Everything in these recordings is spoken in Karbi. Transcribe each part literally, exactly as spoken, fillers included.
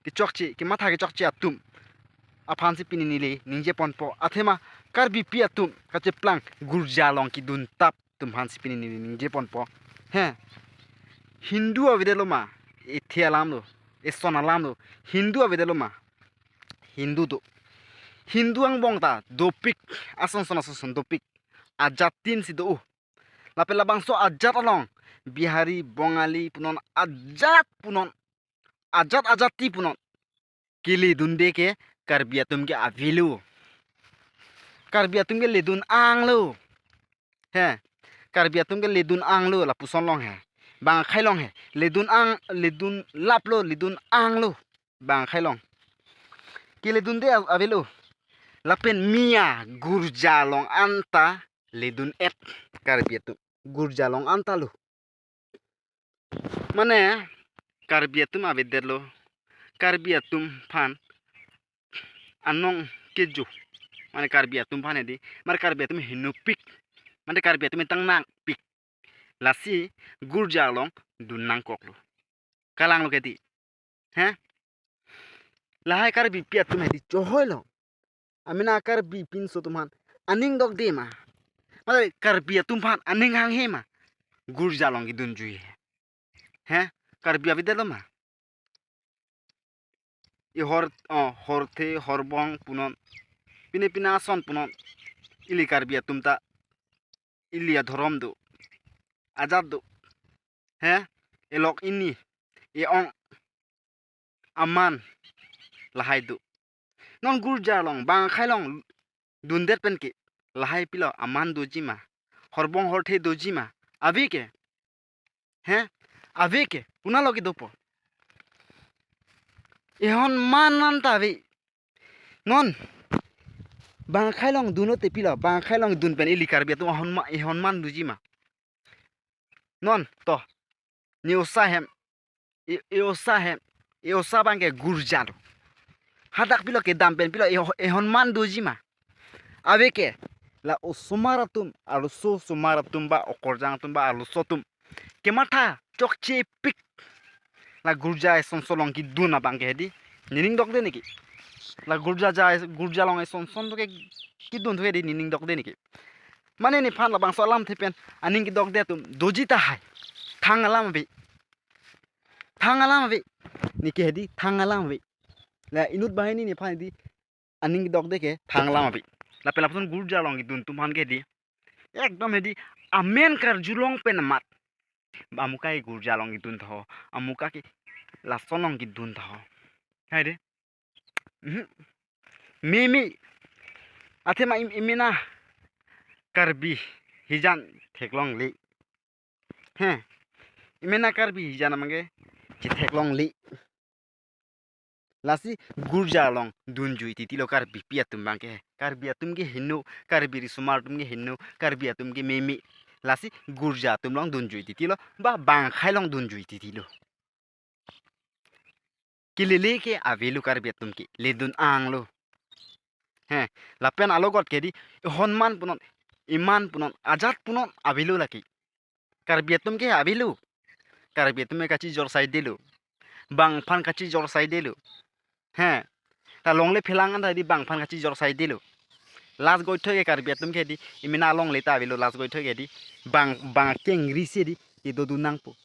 kechokche, kematha kechokche atum aphansi pini neli ningje ponpo. Athema Karbipi atum kacheplang gurja along keduntap atum aphansi pini neli ningje ponpo. He, Hindu avedetlo ma? Ithe alam lo, ison alam lo. Hindu avedetlo ma? Hindu do. Hindu angbong ta dopik, ason son ason son dopik. Ajatin si do. Lapen labangso ajat along Bihari, Bongali punon, ajat punon, ajat ajati punon keledunde ke Karbi atum ke avelo. Karbi atum ke ledun anglo. He, Karbi atum ke ledun anglo lapuson along he. Bang akhei along he. Ledun ang, ledun laplo, ledun anglo. Bang akhei along keledunde a-, avelo. Lapen mia gurja along anta ledun-et Karbi atum. Gurja along anta lo. Mane Karbi atum avedetlo. Karbi atum aphan anong kejo. Mane Karbi atum aphan hedi. Mane Karbi atum henopik. Mane Karbi atum tang nangpik. Lasi gurja along dun nangkoklo. Kalanglo kedi. He? Lahai Karbipi atum hedi chohoilo. Amena Karbi pinso atum aphan aning dokde ma? Mane Karbi atum aphan aning hanghe ma? Gurja along kedunjui he. He? Karbi avedetlo ma? I hor, oh, horthe, horbong punon, pine pine ason punon, ili Karbi atum ta ili adhorom do, ajat do. He? Elok ini, e-ong, aman, lahai do. Non gurja along, bang akhei along dundet pen ke lahai pilo aman doji ma? Horbong horthe doji ma? Ave ke? He? Ave ke? Konatlo kedopo? Ehon man anta ave. Non bang akhei along dunlote pilo, bang akhei along dun pen ili Karbi atum ehon ma-, ehon man doji ma? Non to, ne osa hem, e, e osa hem, e osa abang ke gurja lo. Hadak pilo kedam pen pilo, e, ehon man doji ma? Ave ke? La osomar atum, arloso osomar atum ba okorjang atum ba arloso atum kematha chokchepik. La gurja eson son along kedun abang ke hedi, nening dokde neke? La gurja ja, gurja along eson son do ke kedun thu hedi, nening dokde neke? Mane nephan labangso alamthe pen aning kedokde atum doji tahai. Thang alam ave. Thang alam ave. Neke hedi thang alam ave. La inut banghini nephan hedi aning kedokde ke thang alam ave. Lapen lapuson gurja along kedun atum aphan ke hedi, ekdom hedi amen karjulong pen amat. Amuka ke gurja along kedun tha ho, amuka ke lason along kedun tha ho. Hai de. Mhm. Meme. Athema im-, imena Karbi hijan theklongle. He. Imena Karbi hijan abang ke chetheklongle. Lasi gurja along dunjui titilo Karbipi atum abang ke. Karbi atum ke heno, Karbi risomar atum ke heno, Karbi atum ke meme. Lasi gurja atum along dunjui titilo, ba bang akhei along dunjui titilo. Kelele ke avelo Karbi atum ke, ledun anglo. He, lapen alogot ke hedi, ehon man punon, iman punon, ajat punon avelo lake. Karbi atum ke avelo. Karbi atum ke kachijor saidelo. Bang aphan kachijor saidelo. He. Ta longle phelang anta hedi bang aphan kachijor saidelo. Last goithoi ke Karbi atum ke hedi, imena longle ta avelo, last goithoi ke hedi bang, bang akengri si hedi kedodun nangpo.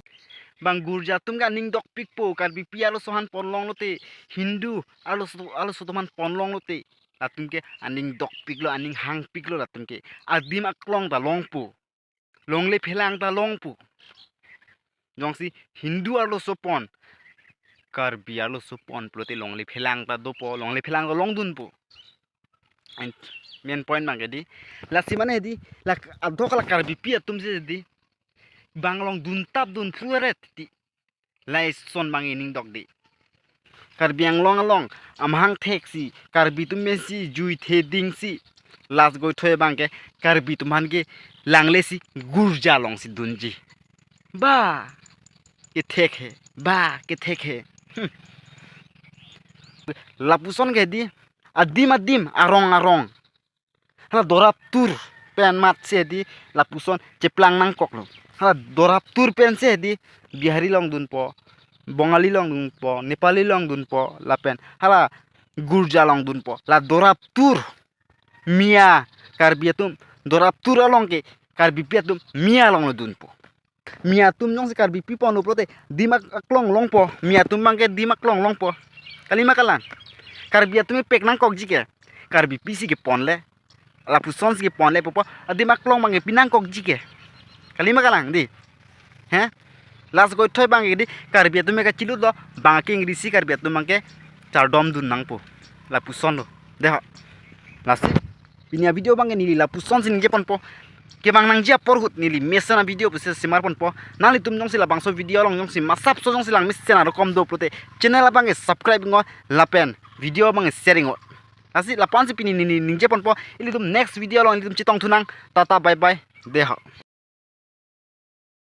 Bang gurja atum ke aning dokpikpo, Karbipi arloso aphan ponlonglote, Hindu arloso, arloso atum aphan ponlonglote, latum ke aning dokpiklo, aning hangpiklo latum ke. Adim aklong ta longpo. Longle phelang ta longpo. Jongsi Hindu arloso pon, Karbi arloso pon pulote longle phelang ta dopo, longle phelang ta longdunpo. And main point abang ke hedi, lasi mane hedi, la adok la Karbipi atum si hedi bang along duntap dun phu eret ti. Lason abang ining dokde. Karbi Anglong along amahang thek si, Karbi atum pen si jui theding si, last goithoi abang ke Karbi atum aphan ke langle si gurja along si dunji. Ba kethek he, ba kethek he. Hmm. Lapuson ke hedi, adim adim, arong arong, hala dorap tur pen amat si hedi lapuson cheplang nangkoklo. Hala dorap tur pen si hedi Bihari along dunpo, Bongali along dunpo, Nepali along dunpo, lapen hala gurja along dunpo. La dorap tur Miya Karbi atum dorap tur along ke Karbipi atum Miya along lo dunpo. Miya atum jongsi Karbipi ponlo pulote dim aklong longpo. Miya atum abangke dim aklong longpo. Kalima kalang. Karbi atum ipek nangkokji ke Karbipi si keponle. Lapuson si keponle pupo. Adim aklong abangke pi nangkokji ke. Kalima kalang dei. He? Last goithoi abangke dei, Karbi atum ke kachilut lo, abangke ingrisi Karbi atum abangke chardom dun nangpo. Lapuson lo. Dei ho. Lasi pini avideo abangke neli lapuson si ningje ponpo. Kevang nangji apor ahut neli mesen avideo pusi semar ponpo. Nanglitum jongsi labangso video along jongsi masapso jongsi langmesen arokom do pulote channel abangke subscribe ingot lapen video abangke share ingot. Lasi lapu-an si pini neli ningje ponpo. Ilitum next video along ilitum chetongthu nang. Tata, bye bye. Dei ho.